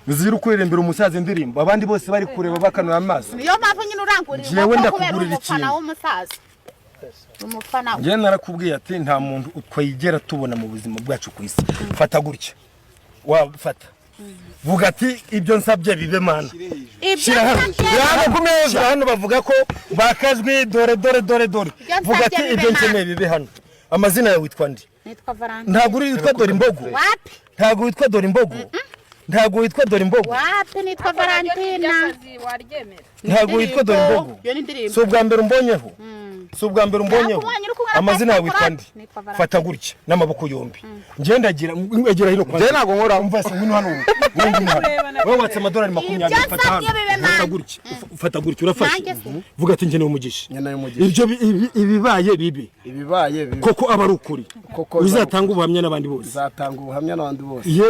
Uzira ukuririmbira umusaza indirimbo, abandi bose bari kureba bakanura amaso. Niyo mpamvu nyine urangurira Jewe inkoko, kubera ndakugurira umufana ikintu. w'umusaza, umufana we. Njyewe narakubwiye ati nta muntu twigera tubona mu buzima bwacu ku isi. Fata gutya, wafata, vuga ati: "Ibyo nsabye bibe, Mana." Ibyo Shyira hano. nsabye. Shyira hano ku meza. Shyira hano, bavuga ko bakajwi. Dore, dore, dore, dore. Ibyo Vuga nsabye ati: bibe, "Ibyo Mana." nkeneye bibe hano." Amazina yawe witwa nde? Nitwa Valentine. Ntabwo uri witwa Dore Imbogo? Wapi. Ntabwo witwa Dore Imbogo? Ntabwo witwa Dore Imbogo? Wapi, nitwa Valentina. Waryemera. Ntabwo witwa Dore Imbogo? Iyo ni indirimbo. Si ubwa mbere umbonyeho, si ubwa mbere umbonyeho. Nakubonye uri kumwe na Amazina yawe Pastor witwa nde? Nitwa Valentine. Fata gutya n'amaboko yombi. Ngenda gira, egera hino. Njye ntabwo nkora. Umva se, ngwino hano wowe. Wowe ngwino hano. Wowe watse amadolari 20. Ibyo Fata hano. nsabye bibe, Fata Mana. gutya, fata gutya, urafashe. Nanjye se. Vuga ati: "Nkeneye umugisha." Nkeneye umugisha. Ibyo ibibaye bibe. Ibibaye bibe. Koko aba ari ukuri. Koko. Uzatanga ubuhamya n'abandi bose. Uzatanga ubuhamya n'abandi bose. Yewe.